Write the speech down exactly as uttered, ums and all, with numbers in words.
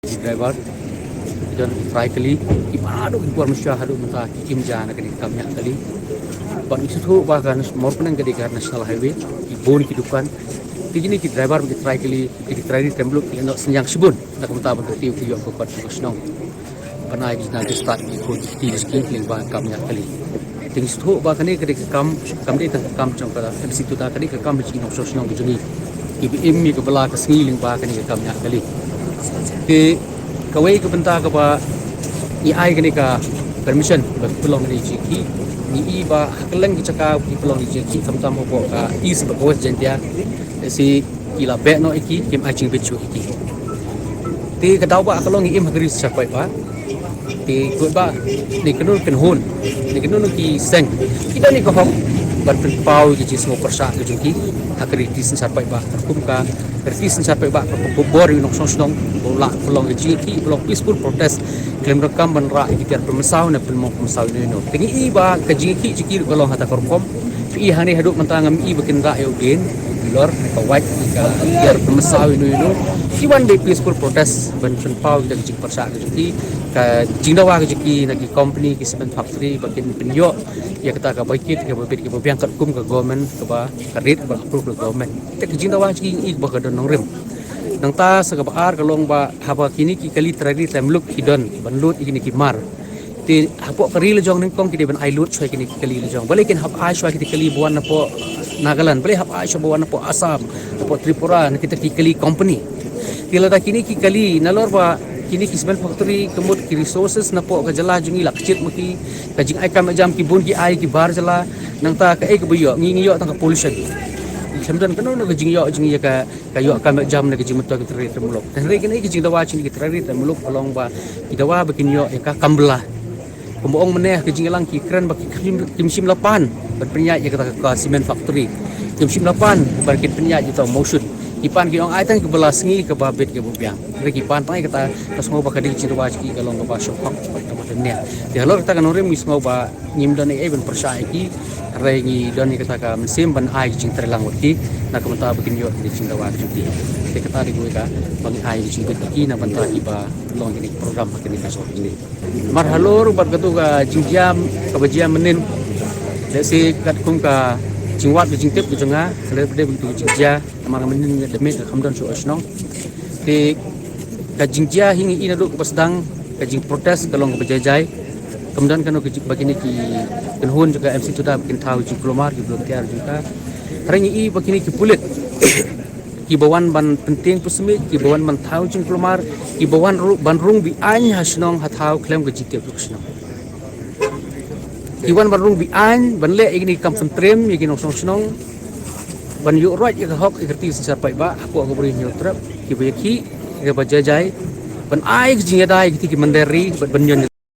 Ki driver ki don trai kali, ki ba haduh ki por mynshwa haduh mynta ki im ja na kane ka kam ñiah kali. Bad ngi sngewthuh ba ka nas-, mor pneng ka dei ka national highway, ki bun ki dukan. Te kine ki driver bad ki trai kali, ki trai ri trai muluk ki la noh synñiang shibun na ka bynta ban kyntiew ki ïoh ka kot ka shnong. Ban ai ki jingstad ki khun ki kti ki skim lyngba ka kam ñiah kali. Te ngi sngewthuh ba kane ka dei ka kam, kam dei tang ka kam jong ka M C Tuda, ka dei ka kam jong ki nongshong shnong ka jong ngi kiba im ïa ka bylla ka sngi lyngba kane ka kam ñiah kali. Te kawei ka bynta kaba ngi ai kane ka permission ba ki pynlong kane ka jingïakhih, ngi i ba ha kylleng ki jaka ki pynlong kane ka jingïakhih, khamtam hapoh ka East bad ka West Jaintia, te shi ki la beh noh ïa ki, kim ai jingbit shuh ïa ki. Te ka daw ba ka long ngi im ha ka ri synshar paidbah. Te kut ba ne kano kynhun, ne kano ki seng, ki don ïa ka hok ban pynpaw ïa ka jingsngew pyrshah ka jong ki ha ka riti synshar paidbah, katkum ka riti synshar paidbah, ka khubor ïa u nongshong shnong ba u lah pynlong ka jingïakhih, pynlong peaceful protest, khlem donkam ban rah ïa ki tiar pynmynsaw ne pynmong pynmynsaw ïano ïano. Te ngi i ba ka jingïakhih jong ki ruh ka long ha kata ka rukom. Phi i hangne haduh mynta ngam i ba kin rah ïa u dien, u lor, ka wait, ka tiar pynmynsaw ïano ïano. Ki wan da peaceful protest ban pynpaw ïa ka jingpyrshah ka jong ki, ka jingdawa ka jong ki na ki company, ki cement factory ba kin pynïoh ïa kata kaba kit, kaba bit, kaba biang katkum ka government, kaba ka rit ba approve ka government. Te ka jingdawa jong ki ngi i ba ka don nongrim. Nangta sa kaba ar ka long ba haba kine ki kali trai ri trai muluk ki don ban lut ïa kine ki mar, te hapoh ka ri la jong nyngkong ki dei ban ai lut shuwa ïa kine ki kali la jong. Balei kin hap ai shuwa ïa kine ki kali ba wan napoh Nagaland, balei hap ai shuwa ba wan napoh Assam, napoh Tripura, na kita ki kali company. Te lada kine ki kali, nalor ba kine ki cement factory, ka mut ki resources napoh ka jylla jong ngi la kjit ma ki, ka jingai kam jam ki bun ki ai ki bar jylla. Nangta kaei kaba ïoh, ngi ngi ïoh tang ka pollution. Khlem don kano kano ka jingïoh jong ngi ïa ka, ka ïoh kam jam ne ka jingmyntoi ka trai ri trai muluk. Te hynrei kine ki jingdawa jong ngi ki trai ri trai muluk ka long ba ki dawa ba kin ïoh ïa ka kam bylla. Kumba ong mynne ha ka jingïalang ki kren ba ki kim, kim shym la pan ban pynïaid ïa kata ka cement factory. Kim shym la pan ban kin pynïaid ïa kata u mawshun. Ki pan ki ong ai tang kaba la sngi kaba bit kaba biang. Hynrei ki pan tang ïa kata, ka sngew ba ka dei ka jingdawa jong ki ka long kaba shoh hok, kaba dang nia. Te halor kata ka nongrim ngi sngew ba ngim don ei ei ban pyrshah ïa ki. Hynrei ngi don ïa kata ka mynsiem ban ai ka jingtreilang wat ki na ka bynta ba kin ïoh ka jingdawa ka jong ki. Te kata dei kawei kaba ngi ai ka jingbit ïa ki na bynta kiba long kine ki program ha kine ki sor kine. Namar halor bad katu ka jingjia kaba jia mynnin, lehse katkum ka jingwad ka jingtip ka jong nga, ka lehse bad katu ka jingjia, namar mynnin da miet kam don shuh shnong. Te ka jingjia hi ngi i naduh kaba sdang ka jingprotest ka long kaba jai jai. Kam don kano ka jing, ba kine ki kynhun jong ka M C Tuda ba kin thaw jingkulmar ki volunteer jong ka. Hynrei ngi i ba kine ki pulit kiba wan ban pyntieng pynsmit, kiba wan ban thaw jingkulmar, kiba wan ru-, ban rung be-aiñ ha shnong ha thaw khlem ka jingtip jong ka shnong. Ki wan ban rung be-aiñ, ban leh ïa kine ki kam pyntriem ïa ki nongshong shnong, ban ïuh roit ïa ka hok ïa ka riti synshar paidbah hapoh ka Bri Hynñiewtrep, kiba ïakhih, kiba jai jai, ban ai ka jingïada ïa kiti ki mynder ri, bad ban ñion